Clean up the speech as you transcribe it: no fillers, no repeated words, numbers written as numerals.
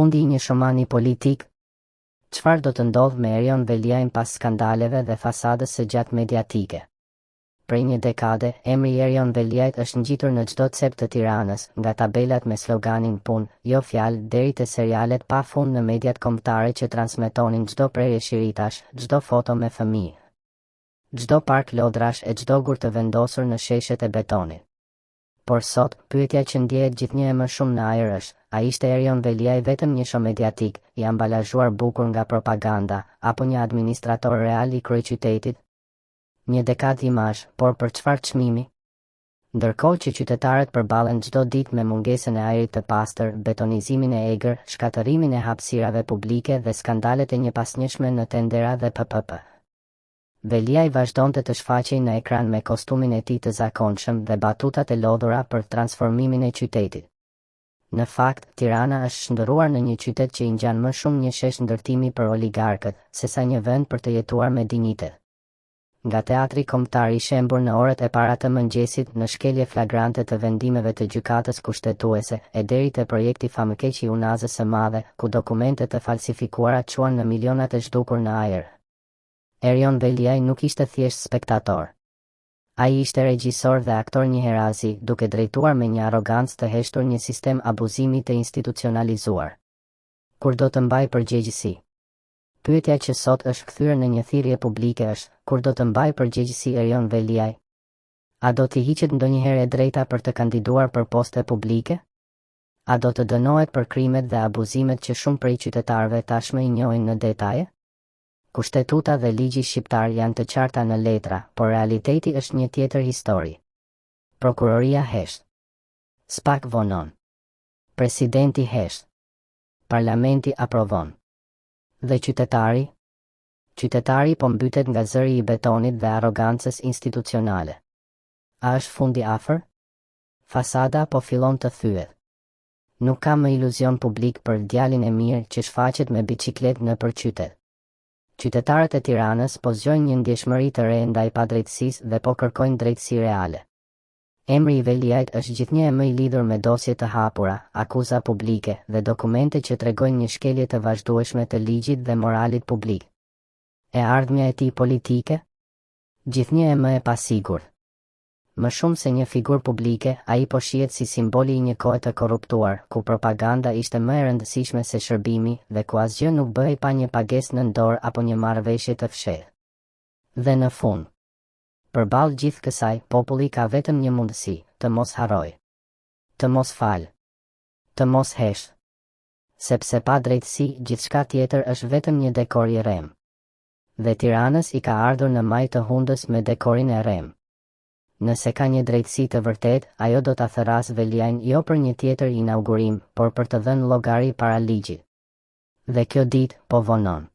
fundi i një shomani politik? Çfarë do të ndodhë me Erion Veliajn pas skandaleve dhe fasadës së gjatë mediatike? Prej një dekade, emri i Erion Veliajt është ngjitur në çdo cep të Tiranës, nga tabelat me sloganin Punë, jo fjalë, deri te serialet pa fund në mediat kombëtare që transmetonin çdo prerje shiritash, çdo foto me fëmijë, çdo park lodrash e çdo gur të vendosur në sheshet e betonit. Por sot, pyetja që ndjehet gjithnjë e më shumë në ajër është, a ishte Erion Veliaj vetëm një show mediatik, i ambalazhuar bukur nga propaganda, apo një administrator real i kryeqytetit? Një dekadë imazh, por për çfarë çmimi? Ndërkohë që qytetarët përballen çdo ditë me mungesën e ajrit të pastër, betonizimin e egër, shkatërrimin e hapësirave publike dhe skandalet e njëpasnjëshme në tendera dhe PPP. Veliaj vazhdonte të shfaqej në ekran me kostumin e tij të zakonshëm dhe batutat e lodhura për transformimin e qytetit. Në fakt, Tirana është shndërruar në një qytet që i ngjan më shumë një shesh ndërtimi për oligarkët, sesa një vend për të jetuar me dinjitet. Nga Teatri Kombëtar i shembur në orët e para të mëngjesit në shkelje flagrante të vendimeve të Gjykatës Kushtetuese, e deri te projekti famëkeq i Unazës së Madhe, ku dokumente të falsifikuara çuan në milionat e zhdukur në ajër. Erion Veliaj nuk ishte thjesht spektator. Ai ishte regjisor dhe aktor njëherazi, duke drejtuar me një arrogancë të heshtur një sistem abuzimi të institucionalizuar. Kur do të mbajë përgjegjësi? Pyetja që sot është kthyer në një thirrje publike është, kur do të mbajë përgjegjësi Erion Veliaj? A do t'i hiqet ndonjëherë e drejta për të kandiduar për poste publike? A do të dënohet për krimet dhe abuzimet që shumë prej qytetarëve tashmë i njohin në detaje? Kushtetuta dhe ligji shqiptar janë të qarta në letra, por realiteti është një tjetër histori. Prokuroria hesht. SPAK vonon. Presidenti hesht. Parlamenti aprovon. Dhe qytetari? Qytetari po mbytet nga zëri i betonit dhe arrogancës institucionale. A është fundi afër? Fasada po fillon të thyhet. Nuk ka më iluzion publik për djalin e mirë që shfaqet me biçikletë nëpër qytet. Qytetarët e Tiranës po zgjojnë një ndjeshmëri të re ndaj padrejtësisë dhe po kërkojnë drejtësi reale. Emri i Veliajt është gjithnjë e më i lidhur me dosje të hapura, akuza publike dhe dokumente që tregojnë një shkelje të vazhdueshme të ligjit dhe moralit publik. E ardhmja e tij politike? Gjithnjë e më e pasigurt. Më shumë se një figurë publike, ai po shihet si simboli i një kohe të korruptuar, ku propaganda ishte më e rëndësishme se shërbimi, dhe ku asgjë nuk bëhej pa një pagesë nën dorë apo një marrëveshje të fshehtë. Dhe në fund. Përballë gjithë kësaj, populli ka vetëm një mundësi, të mos harrojë. Të mos falë. Të mos heshtë. Sepse pa drejtësi, gjithçka tjetër është vetëm një dekor i rremë. Dhe Tiranës i ka ardhur në majë të hundës me dekorin e rremë. Nëse ka një drejtësi të vërtetë, ajo do ta thërrasë Veliajn jo për një tjetër inaugurim, por për të dhënë llogari para ligjit. Dhe kjo ditë, po vonon.